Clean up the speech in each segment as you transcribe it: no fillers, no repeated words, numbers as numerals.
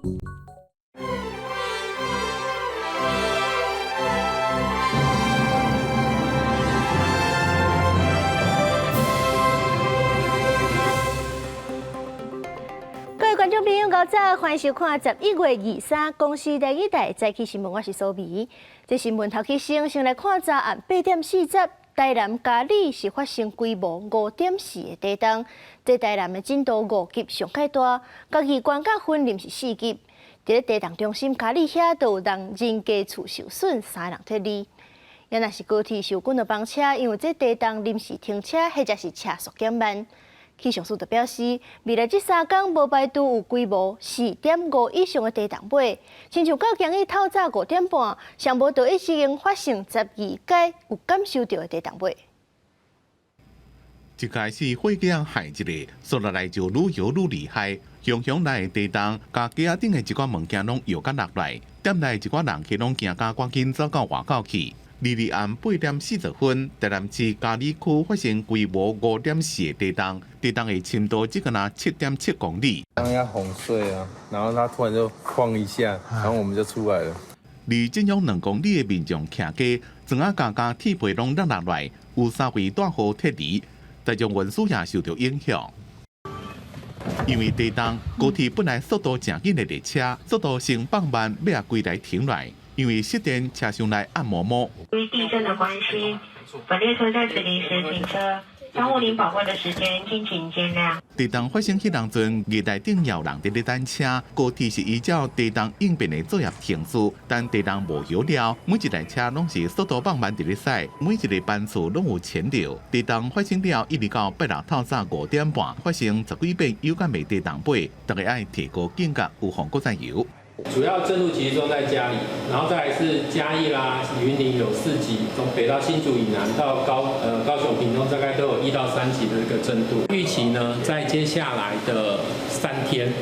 各位觀眾朋友，午早，歡迎收看11月23公視第二台早起新聞，我是蘇美。這新聞頭起先，先來看昨暗8點40，台南嘉里是發生規模5.4的地動，這台南的震度5級上蓋大，嘉義縣佮雲林是4級。佇咧地動中心嘉里遐，都有人人家厝受損，三人撤離。也若是高鐵受滾的班車，因為這地動臨時停車，或者是車速減慢。氣象署就表示，未來這3工無排除有規模4.5以上的地動尾，親像到今日透早5點半，上無就已經發生12階有感受著的地動尾。一開始火警害一个，紲落來就愈搖愈厲害，雄雄來的地動，共街仔頂的一寡物件攏搖甲落來，店內一寡人客攏驚甲趕緊走到外口去。二二暗8點40分，台南市嘉里區發生規模5.4的地動，地動的深度只敢若7.7公里。當下哄睡啊，然後他突然就晃一下，然後我們就出來了。離震央2公里的民眾徛街，磚仔架佮鐵皮攏落落來，有三位大戶撤離，大眾運輸也受著影響。因為地動，高鐵本來速度誠緊的列車，速度先放慢，尾仔規台停來。因為失電，車廂內暗暛暛。由於地震的關係，本列車在此臨時停車，耽誤您寶貴的時間，敬請見諒。地動發生彼當陣，月台頂有人佇咧等車，高鐵是依照地動應變的作業程序，但地動無搖了，每一台車攏是速度放慢佇咧駛，每一个班次攏有前流。地動發生了，一直到拜六透早5點半，發生十幾遍有感的地動尾，大家愛提高警覺，預防閣再搖。主要震度集中在嘉里，然後再來是嘉義啦、雲林有4級，從北到新竹以南到高雄屏東，大概都有1到3級的這個震度。預期呢，在接下來的3天，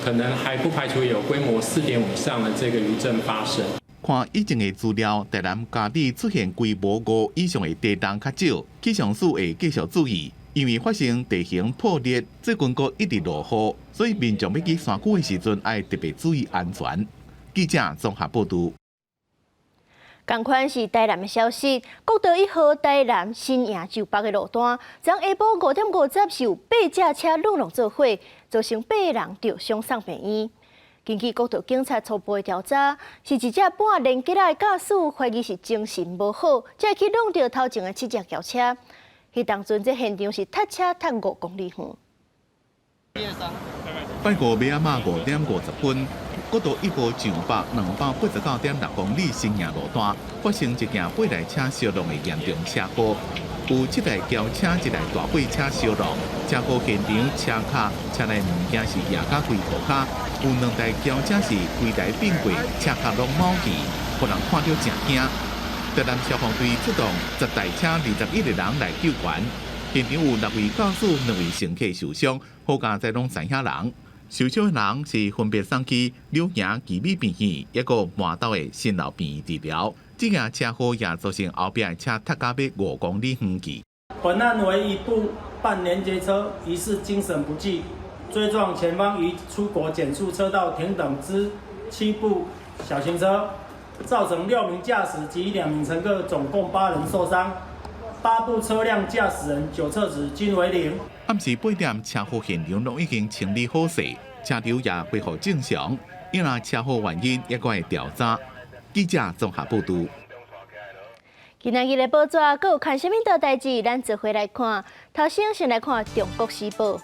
可能還不排除有規模4.5以上的這個餘震發生。看以前的資料，台南嘉里出現規模5以上的地動較少，氣象署會繼續注意。因為發生地形破裂，最近閣一直落雨，所以民眾欲去山區的時陣，愛特別注意安全。記者綜合報導。仝款是台南的消息，國道1號台南新營就北的路段，昨下晡5點50是有八架車攏攏做伙，造成八个人著傷送病院。根據國道警察初步的調查，是一隻半連結的駕駛懷疑是精神無好，才會去挵著頭前的七隻轎車。彼當陣，這現場是塞車塞5公里遠。拜五暝仔仔5點50分，國道1號上北289.6公里新營路段發生一件八台車相撞的嚴重車禍，有七台轎車、一台大貨車相撞，車禍現場車卡車內物件是壓甲規塗跤，有兩台轎車是規台變過，車卡攏冒去，予人看著誠驚。台南消防隊出動10台車21個人來救援，現場有六位駕駛、兩位乘客受傷，好佳哉攏知影人。受傷的人是分別送去柳營奇美病院，抑閣麻豆的新樓病院治療。這件車禍也造成後壁的車塞甲欲5公里遠去。本案為一部半連結車，疑似精神不濟，追撞前方於出國減速車道停等之七部小型車。造成六名駕駛及兩名乘客，總共八人受傷。八部車輛駕駛人酒測值均為零。暗時8點，車禍現場攏已經清理好勢，車流也恢復正常。因為車禍原因猶閣會調查。記者綜合報導。今仔日的報紙閣有看啥物大代誌？咱做伙來看。頭先先來看《中國時報》。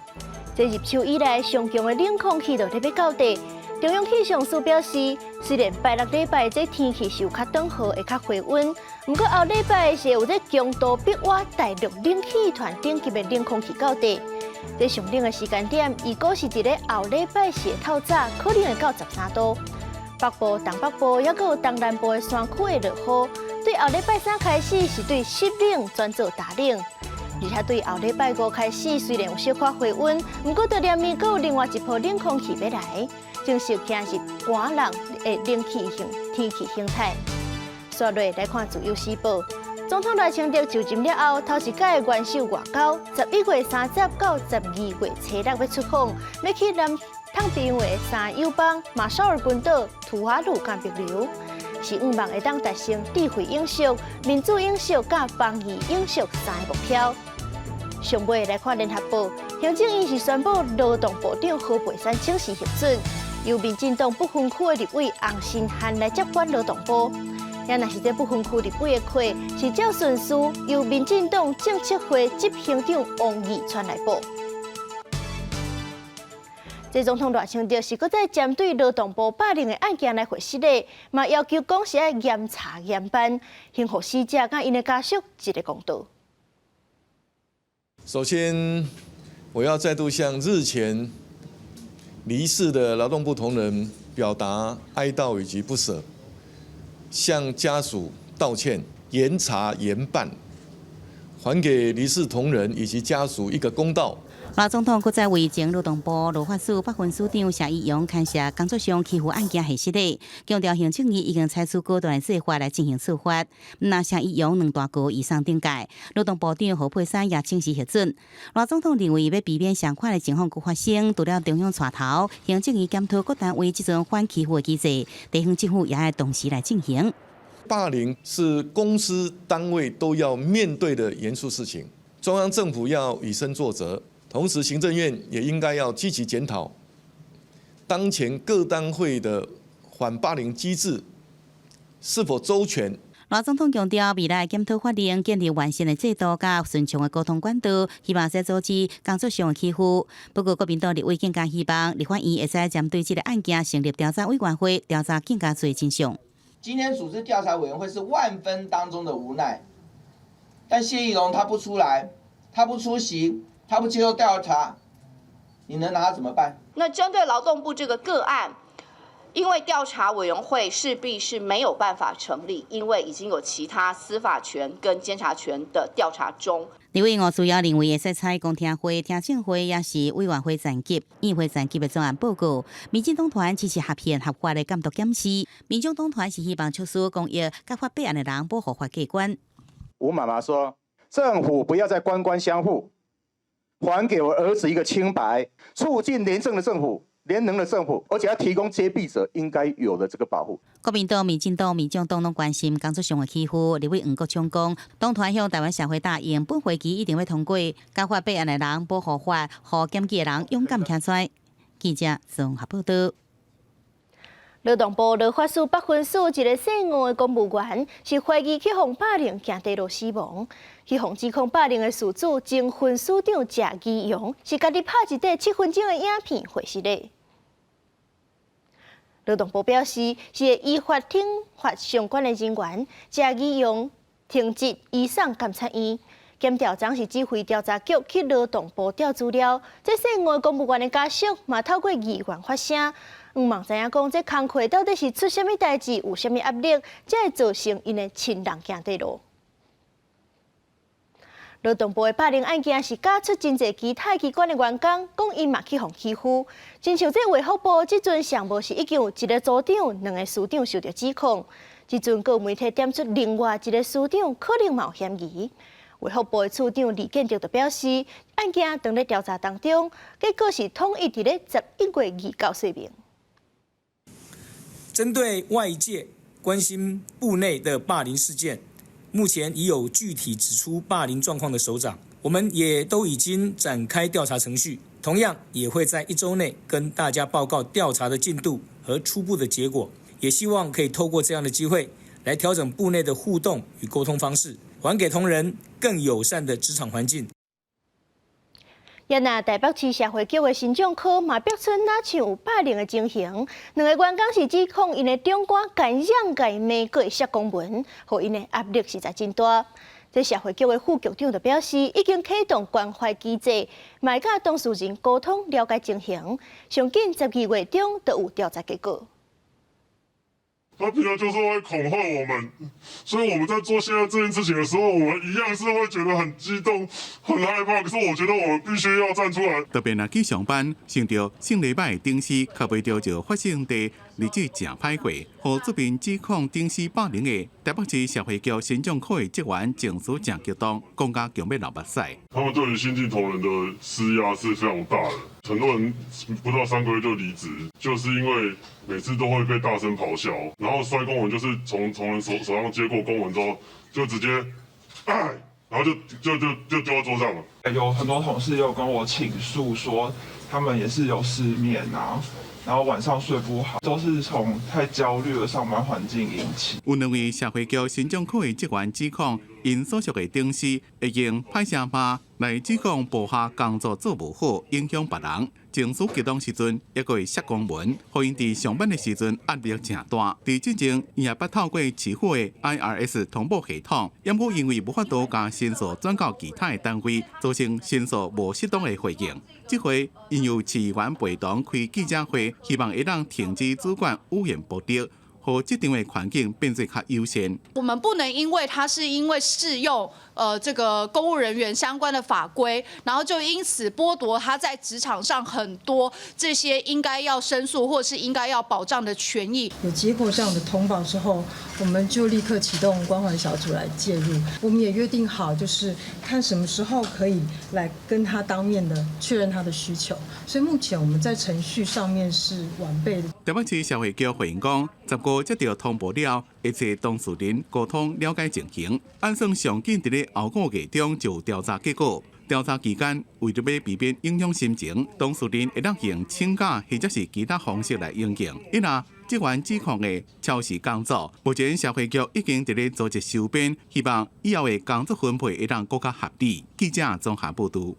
這入秋以來上強的冷空氣就咧欲到底。中央氣象署表示，雖然拜六禮拜這天氣是有較轉好，會較回溫，毋過後禮拜是有這強度逼倚大陸冷氣團頂級的冷空氣到底。這上冷的時間點，預估是佇咧後禮拜四的透早，可能會到13度。北部、東北部抑閣有東南部的山區會落雨，對後禮拜三開始是對濕冷轉做大冷。而且對後禮拜五開始，雖然有小可回溫，毋過佇連面閣有另外一波冷空氣欲來，正式進入寒冷的冷氣型天氣形態。紲落來看《自由時報》，總統賴清德就任了後，頭一擺元首外交，11月30到12月初六欲出訪，欲去南太平洋的三友邦馬紹爾群島、吐瓦魯佮帛琉，是向望會當達成智慧永續、民主永續佮防疫永續三个目標。上尾來看聯合報，行政院是宣布勞動部長何佩珊請辭核准，由民進黨不分區的立委洪申翰來接管勞動部。也若是這不分區立委的缺，是照順序由民進黨政策會執行長王義川來補。這總統賴清德是閣再針對勞動部霸凌的案件來回釋的，嘛要求講是愛嚴查嚴辦，還予死者佮𪜶的家屬一个公道。首先，我要再度向日前離世的勞動部同仁表達哀悼以及不捨，向家屬道歉，嚴查嚴辦，還給離世同仁以及家屬一個公道。賴總統閣再為前勞動部勞法署北分署長謝宜容牽涉工作上欺負案件核實的，強調行政院已經採取果斷的做法來進行處罰。毋但謝宜容兩大告移送懲戒，勞動部長何佩珊也請辭核准。賴總統認為欲避免相款的情況閣發生，除了中央帶頭，行政院檢討各單位這陣反欺負的機制，地方政府也愛同時來進行。霸凌是公司單位都要面對的嚴肅事情，中央政府要以身作則。同時，行政院也應該要積極檢討當前各單位的反霸凌機制是否周全。賴總統強調，未來檢討法令，建立完善的制度，佮順暢的溝通管道，希望會使阻止工作上的欺負。不過，國民黨立委更加希望立法院會使針對這个案件成立調查委員會，調查更加濟真相。今天組織調查委員會是萬分當中的無奈，但謝宜容他不出來，他不出席。他不接受調查，你能拿他怎麼辦？那針對勞動部這個個案，因為調查委員會勢必是沒有辦法成立，因為已經有其他司法權跟監察權的調查中。立委吳思瑤認為會使採公聽會、聽證會，抑是委員會層級、議會層級的專案報告。民進黨團支持合憲合法的監督檢視，民眾黨團是希望促使公益佮發弊案的人保護法過關。吳媽媽說：政府不要再官官相護。還給我兒子一個清白，促進廉政的政府、廉能的政府，而且要提供揭弊者應該有的這個保護。國民黨、民進黨、民眾黨攏關心工作上的欺負。立委黃國昌講，黨團向台灣社會答應，本會期一定會通過，共發弊案的人保護法，予檢舉的人勇敢站出來。記者綜合報道。勞動部勞法署北分署一个姓吳的公務員，是懷疑去予霸凌，行短路死亡。去予指控霸凌的事主前分署長謝宜容，是家己拍一塊7分鐘的影片回實的。勞動部表示，是會依法懲罰相關的人員，謝宜容停職移送監察院。檢調長是指揮調查局去勞動部調資料，這姓吳的公務員的家屬嘛透過議員發聲。向望知影講，這工課到底是出啥物代誌，有啥物壓力，才會造成𪜶的親人行短路。勞動部的霸凌案件是加出真濟其他機關的員工，講𪜶嘛去予欺負。親像這衛福部這陣上無是已經有一个組長、兩个司長受著指控，這陣閣有媒體點出另外一个司長可能嘛有嫌疑。衛福部的處長李建德就表示，案件正咧調查當中，結果是統一佇咧11月29說明。針對外界關心部內的霸凌事件，目前已有具體指出霸凌狀況的首長，我們也都已經展開調查程序，同樣也會在一周內跟大家報告調查的進度和初步的結果，也希望可以透過這樣的機會來調整部內的互動與溝通方式，還給同仁更友善的職場環境。也若台北市社會局的身障科嘛，逼出若像有霸凌的情形，兩個員工是指控𪜶的長官共嚷共罵閣會寫公文，予𪜶的壓力實在真大。這社會局的副局長就表示，已經啟動關懷機制，嘛會佮當事人溝通了解情形，上緊12月中就有調查結果。他平常就是會恐嚇我們，所以我們在做現在這件事情的時候，我們一樣是會覺得很激動、很害怕。可是我覺得我們必須要站出來。特別若去上班，想著上禮拜頂司較袂著就發生佇日子誠歹過，予這邊指控頂司霸凌的台北市社會局身障科的職員情緒誠激動，講甲強欲流目屎。他們對於新進同仁的施壓是非常大的。很多人不到3個月就離職，就是因為每次都會被大聲咆哮，然後摔公文，就是從人手上接過公文之後，就直接，哎，然後就丟到桌上了。有很多同事有跟我傾訴說，他們也是有失眠啊，然後晚上睡不好，都是從太焦慮的上班環境引起。有兩位社會局神長科的職員指控，𪜶所屬的頂司會用歹聲話來指控部下工作做無好，影響別人。情緒激動時陣，抑閣會摔公文，予𪜶佇上班的時陣壓力誠大。佇之前，伊也捌透過市府的 IRS 通報系統，毋過因為無法度共申訴轉到其他的單位，造成申訴無適當的回應。這回，𪜶由市議員陪同開記者會，希望會當停止主管語言暴力，予職場的環境變做較友善。我們不能因為他是因為適用這個公務人員相關的法規，然後就因此剝奪他在職場上很多這些應該要申訴或是應該要保障的權益。有接獲這樣的通報之後，我們就立刻啟動關懷小組來介入。我們也約定好，就是看什麼時候可以來跟他當面的確認他的需求。所以目前我們在程序上面是完備的。台北市社會局回應講，15接到通報了，會找當事人溝通了解情形。按算上緊佇咧後個月中就有調查結果。調查期間，為著欲避免影響心情，當事人會當用請假或者是其他方式來應應。伊若職員指控的超時工作，目前社會局已經佇咧組織修編，希望以後的工作分配會當閣較合理。記者綜合報導。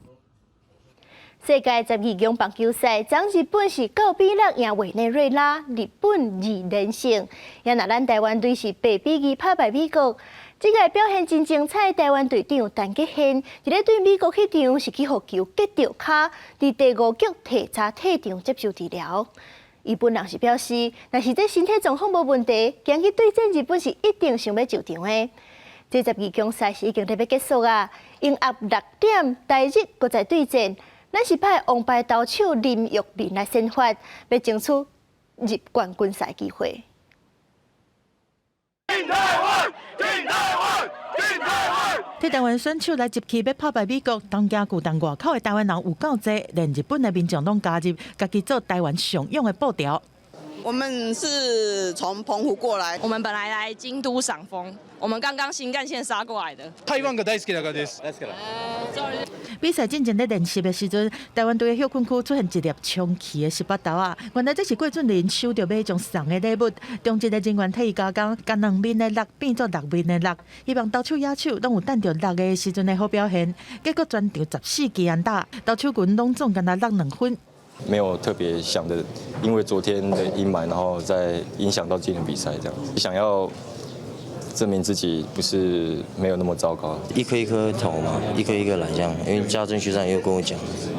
世界12強棒球賽，昨日本是9比6贏委內瑞拉，日本2連勝。也若咱台灣隊是8比2拍敗美國，這個表現真精彩。台灣隊長陳傑憲，佇咧對美國彼場是去予球擊著跤，佇第五局提早退場接受治療。伊本人是表示，若是這身體狀況無問題，今日對戰日本是一定想欲上場的。這12強賽事已經咧欲結束啊，英暗6點台日閣再對戰。咱是派王牌投手林育民來先發，欲爭取入冠軍賽機會。挺台灣，挺台灣，挺台灣。替台灣選手來集氣欲拍敗美國，東京巨蛋外口的台灣人有夠濟，連日本的民眾攏加入，家己做台灣上勇的布條。我們是從澎湖過來，我們本來來京都賞楓，我們剛剛新幹線殺過來的。台灣が大好きだからです。比賽進前咧練習的時陣，台灣隊的歇睏區出現一粒充氣的十八豆仔，原來這是郭俊麟收著馬眾送的禮物。中職的人員替伊加工，共兩面的六變做六面的六，希望投手野手攏有等著六的時陣的好表現。結果全場14支安打，投手群攏總干焦落2分。沒有特別想的，因為昨天的陰霾，然後再影響到今天比賽，這樣子想要證明自己不是沒有那麼糟糕。一顆一顆投嘛，一顆一顆來這樣，因為家政學長也有跟我講，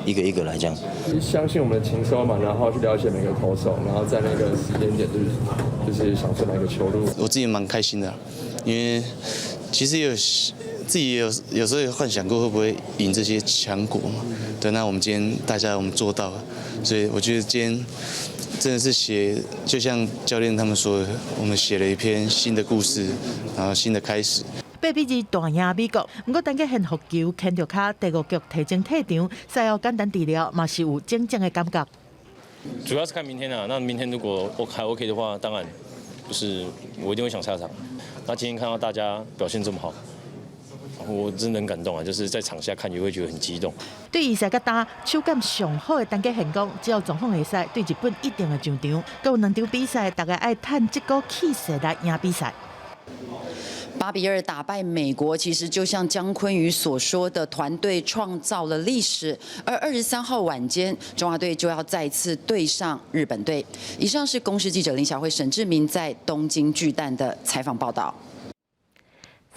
一個一個來這樣。相信我們的情蒐嘛，然後去了解每個投手，然後在那個時間點就是想出哪個球路。我自己蠻開心的，因為其實有自己有時候有幻想過會不會贏這些強國嘛。對，那我們今天大家我們做到了，所以我覺得今天真的是寫，就像教練他們說的，我們寫了一篇新的故事，然後新的開始。 8比2大贏美國，毋過陳傑憲予球牽著跤，第五局提前退場，賽後簡單治療嘛是有整整的感覺。主要是看明天啊，那明天如果我還 OK 的話，當然就是我一定會想下場。那今天看到大家表現這麼好，我真的很感動啊！就是在場下看也會覺得很激動。對於賽甲今手感上好的陳傑憲講，只要狀況會使，對日本一定會上場。閣有兩場比賽，大家愛趁這股氣勢來贏比賽。 8比2打敗美國，其實就像江坤宇所說的，團隊創造了歷史。而23號晚間，中華隊就要再次對上日本隊。以上是公視記者林小慧、沈志明在東京巨蛋的採訪報道。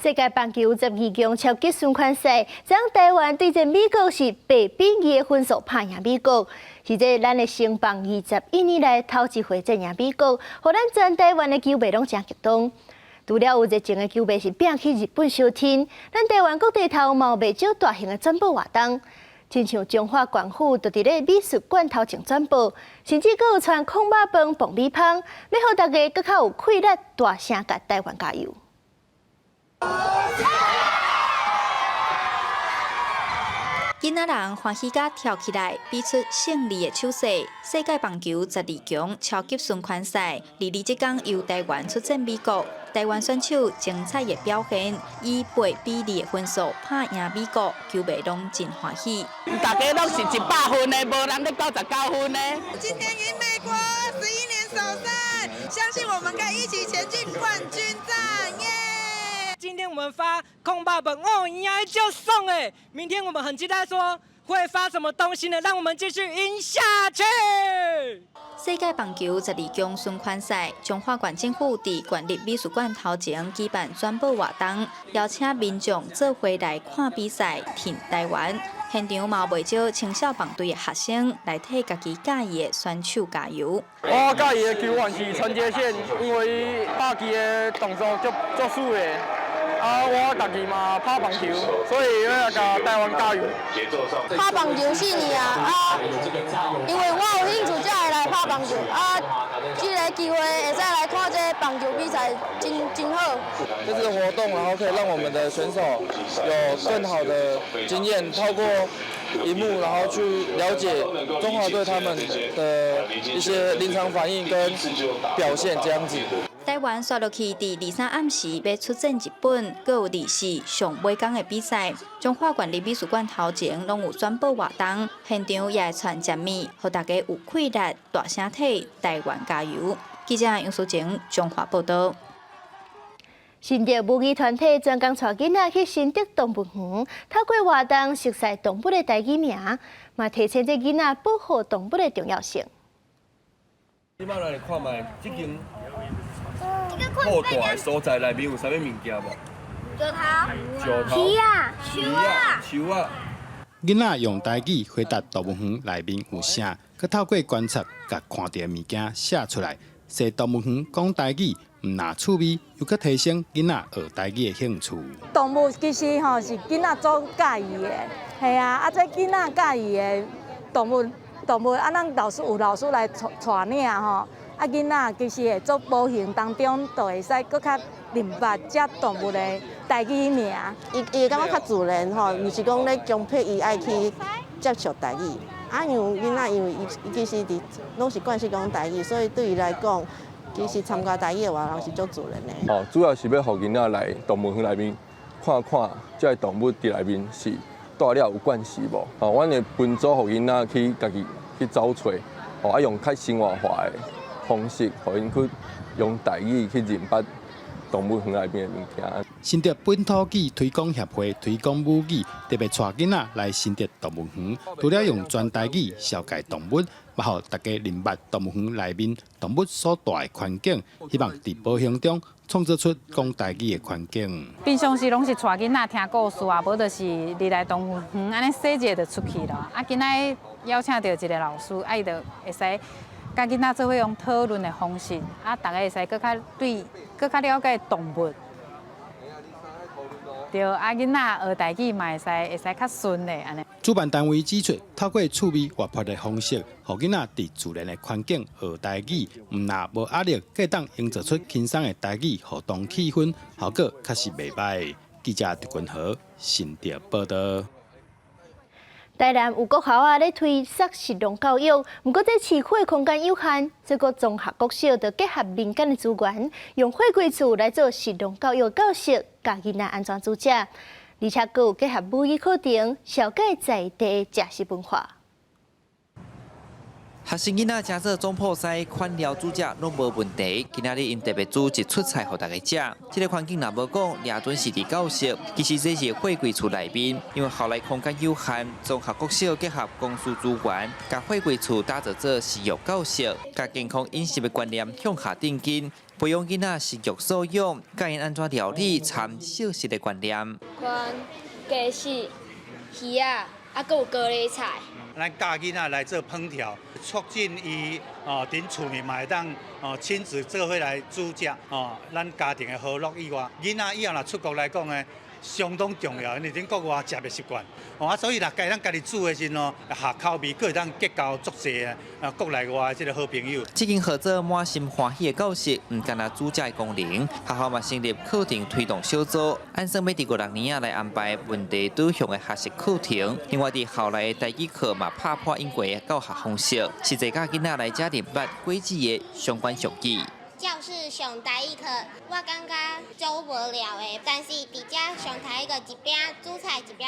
世界棒球12強超級循環賽，昨台灣對戰美國是8比2的分數拍贏美國，是這咱的先棒21年來頭一回戰贏美國，予咱全台灣的球迷攏誠激動。除了有熱情的球迷是拼去日本相聽，咱台灣各地頭嘛有袂少大型的轉播活動，親像彰化縣府就佇咧美術館頭前轉播，甚至閣有傳炕肉飯、爆米香，欲予大家閣較有氣力大聲共台灣加油。囡仔人歡喜甲跳起來，比出勝利的手勢。世界棒球十二強超級循環賽，二二這工由台灣出戰美國，台灣選手精彩的表現，以8比2的分數拍贏美國，球迷攏真歡喜。大家攏是100分的，無人咧99分的。今天贏美國11年首勝，相信我們可以一起前進冠軍戰，耶！今天我們發空肉飯，哦，贏就送哎！明天我們很期待說會發什麼東西呢？讓我們繼續贏下去。世界棒球十二強循環賽，彰化縣政府佇縣立美術館頭前舉辦轉播活動，邀請民眾做伙來看比賽，挺台灣。現場嘛有袂少青少棒隊的學生來替家己佮意的選手加油。我佮意的球員是陳傑憲，因為伊打擊的動作足足媠的。啊，我家己嘛拍棒球，所以欲來共台灣加油。拍棒球四年啊，啊，因為我有興趣才會來拍棒球啊。這个機會會使來看這个棒球比賽，真真好。這次活動，然後可以讓我們的選手有更好的經驗，透過螢幕，然後去了解中華隊他們的一些臨場反應跟表現，這樣子。台灣煞落去佇23暗時欲出戰日本，閣有24上尾工的比賽。彰化縣立美術館頭前攏有轉播活動，現場也會傳食物，予大家有氣力大聲替台灣加油。記者楊淑晴彰化報道。新竹母語團體專工帶囡仔去新竹動物園，透過活動熟悉動物的台語名，嘛提醒這囡仔保護動物的重要性。你馬來看覓，這間好大的所在內面有啥物物件無？石頭、石頭、魚仔、樹仔、樹仔。囡仔用台語回答動物園內面有啥，閣透過觀察，共看著的物件寫出來。踅動物園講台語，毋但趣味，猶閣提升囡仔學台語的興趣。動物其實吼是囡仔足佮意的，係啊，啊這囡仔佮意的動物，動物啊，咱老師有老師來帶帶領吼，啊囡仔其實會做無形當中就會使閣較認捌這動物的台語名。伊伊會感覺較自然吼，毋是講咧強迫伊愛去接觸台語。啊，因為囡仔因為伊伊其實佇攏是慣勢講台語，所以對伊來講，其實參加台語的活動是足自然的。哦，主要是欲予囡仔來動物園內面看看，這个動物佇內面是蹛了有關係無？哦，阮會分組予囡仔去家己去走揣，哦，啊用較生活化的方式，予𪜶去用台語去認捌動物園內面的物件。新竹本土語推廣協會推廣母語，特別帶囡仔來新竹動物園，除了用全台語紹介動物，嘛予大家認捌動物園內面動物所蹛的環境，希望佇無形中創造出講台語的環境。平常時攏是帶囡仔聽故事啊，無就是入來動物園按呢踅一下就出去了。啊，今仔邀請著一个老師，啊，伊就會使佮囡仔做伙用討論的方式，啊，逐家會使閣較對，閣較了解動物。對，啊，囡仔學台語嘛會使會使較順的按呢。主辦單位指出，透過趣味活潑的方式，予囡仔佇自然的環境學台語，毋但無壓力，閣會當營造出輕鬆的台語互動氣氛，效果確實袂䆀。記者陳君豪新竹報道。台南有國校仔咧推食食農教育，毋過這市區的空間有限，這個綜合國小就結合民間的資源，用貨櫃厝來做食農教育教室，教囡仔按怎煮食，而且閣有結合母語課程，紹介在地食食文化。學生囡仔食做總鋪師，款料煮食攏無問題。今仔日𪜶特別煮一出菜予大家食。這个環境若無講，掠準是佇教室，其實這是貨櫃厝內面，因為校內空間有限，綜合國小結合公司資源，共貨櫃厝打造做食育教室，共健康飲食的觀念向下定根，培養囡仔食育素養，教𪜶按怎料理摻素食的觀念。看雞翅、魚仔，啊，閣有高麗菜。咱教囡仔來做烹調，促進伊哦，佇厝內嘛會當哦親子做伙來煮食哦，咱家庭的和樂以外，囡仔以後若出國來講呢，相當重要，因為恁國外食袂習慣，哦啊，所以若家咱家己煮的時陣哦，合口味，閣會當結交足濟啊國內外這个好朋友。這間號做滿心歡喜的教室，毋干焦煮食的功能，學校嘛成立課程推動小組，按算欲佇五六年仔來安排問題導向的學習課程。另外，佇校內的台語課嘛拍破隱規的教學方式，實際教囡仔來遮認捌果子的相關俗語。教室上台語課，我感覺足無聊的，但是佇遮上台語課一邊煮菜一邊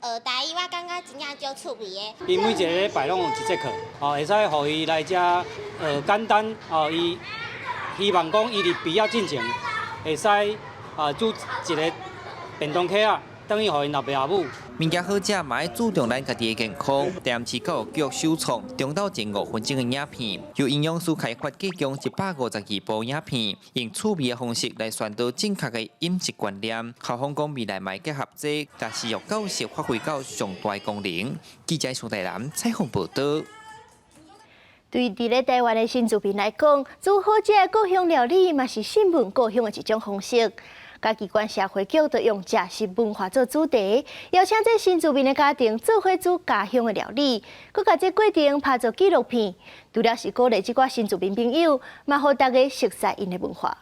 學台語，我感覺真正足趣味的。伊每一个禮拜攏有一節課，哦，會使予伊來遮學簡單，哦，伊希望講伊佇畢業進前會使啊煮一个便當盒仔，等於予𪜶老爸阿母。物件好食，嘛愛注重咱家己的健康。台南市教育局首創中晝前5分鐘的影片，由營養師開發計共152部影片，用趣味的方式來宣導正確的飲食觀念。校方講未來嘛會結合這個，共食育教學發揮到上大的功能。記者蘇台南採訪報導。對佇咧台灣的新住民來講，煮好食的故鄉料理嘛是審問故鄉的一種方式。嘉義縣社會局就用食食文化做主題，邀請這新住民的家庭做伙煮家鄉的料理，閣共這過程拍做紀錄片。除了是鼓勵這寡新住民朋友，嘛予大家熟悉𪜶的文化。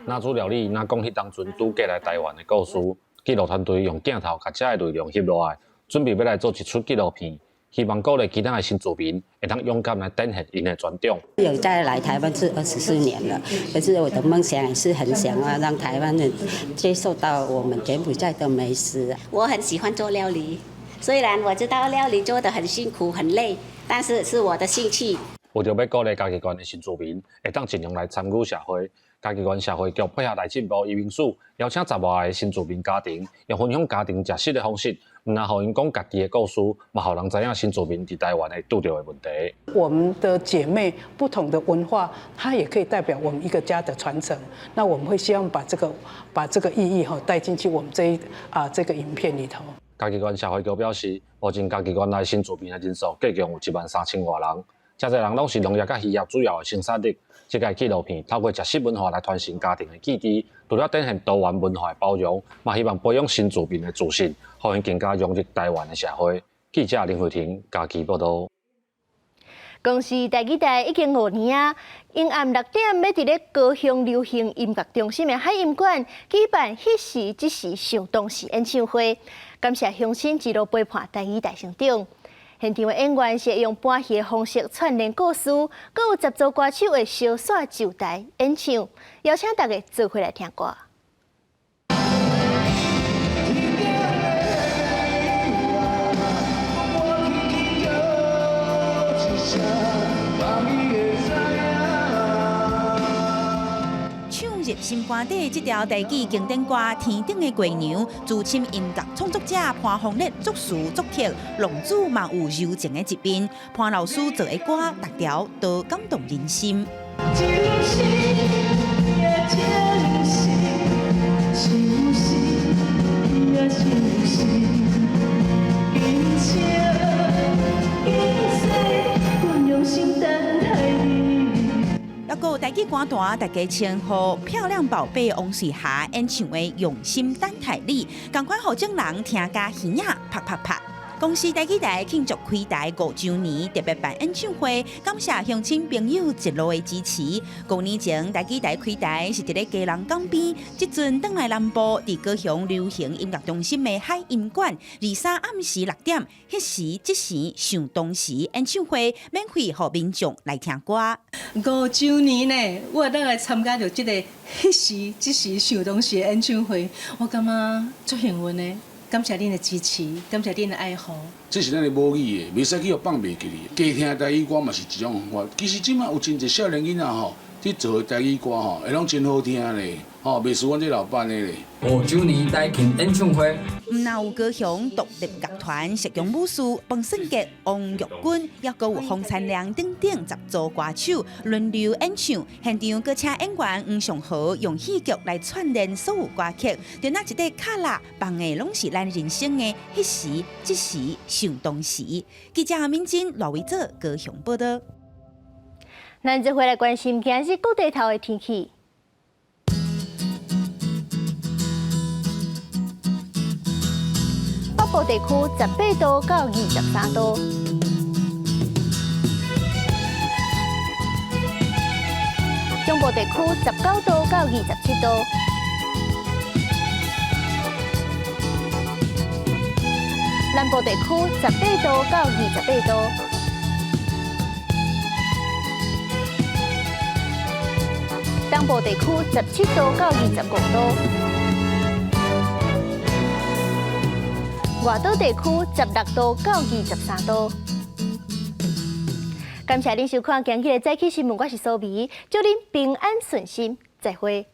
若煮料理，若講彼當陣拄過來台灣的故事，紀錄團隊用鏡頭共這个內容翕落來，準備欲來做一齣紀錄片。希望鼓勵其他的新住民會當勇敢來展現𪜶的傳統。有在來台灣是24年了，可是我的夢想也是很想要讓台灣人接受到我們柬埔寨的美食。我很喜歡做料理，雖然我知道料理做得很辛苦很累，但是是我的興趣。為著欲鼓勵嘉義縣的新住民會當盡量來參與社會，嘉義縣社會局配合內政部移民署，邀請十外个新住民家庭，用分享家庭食食的方式，毋但予𪜶講家己的故事，嘛予人知影新住民佇台灣會拄著的問題。我們的姐妹不同的文化，它也可以代表我們一個家的傳承。那我們會希望把這個意義哈帶進去我們這一啊這個影片裡頭。嘉義縣社會局表示，目前嘉義縣內新住民的人數計共有1萬3千外人，遮濟人攏是農業佮漁業主要的生產力。這个紀錄片透過食食文化來傳承家庭的記憶，除了展現多元文化的包容，嘛希望培養新住民的自信，予𪜶更加融入台灣的社會。記者林慧婷嘉義報導。公視台語台已經5年啊，陰暗6點欲佇咧高雄流行音樂中心的海音館舉辦彼時這時想當時演唱會，感謝鄉親一路陪伴台語台成長。現場的演員是用搬戲的方式串聯故事，閣有10組歌手會相紲就台演唱，邀請大家做伙來聽歌。唱入心肝底，這條台語經典歌《天頂的月娘》，資深音樂創作者潘鳳烈作詞作曲，龍子嘛有柔情的一面。潘老師做的歌，逐條都感動人心。猶閣有台語歌壇，大家稱呼漂亮寶貝王瑞霞演唱的《用心等待你》，仝款予眾人聽甲耳仔啪啪啪。公視台語台慶祝開台5週年特別辦演唱會，感謝鄉親朋友一路的支持。5年前台語台開台是佇咧基隆港邊，這陣轉來南部，佇高雄流行音樂中心的海音館，23暗時6點，彼時這時想當時演唱會，免費予民眾來聽歌。5週年呢，我會當來參加著這个彼時這時想當時的演唱會，我感覺足幸運的。感謝恁的支持，感謝恁的愛護。這是咱的母語的，袂使去予放袂記哩。加聽台語歌嘛是一種方法。其實這馬有真濟少年囡仔吼，佇做的台語歌吼，會攏真好聽咧，吼，袂輸阮這老版的咧。5週年台慶演唱會。毋但有高雄獨立樂團、石強武士、彭勝傑、王玉君，猶閣有洪燦良等等10組歌手輪流演唱。現場閣請演員黃尚豪用戲劇來串聯所有歌曲，就若一塊卡拉放的攏是咱人生的彼時、這時、想當時。記者阿敏珍、賴維哲高雄報導。咱這回來關心今日各地頭的天氣。部地區18度到23度。中部地區19度到27度。南部地區18度到28度。東部地區17度到25度。外島地區16度到23度。感謝您收看今日的早起新聞，我是蘇美，祝您平安順心，再會。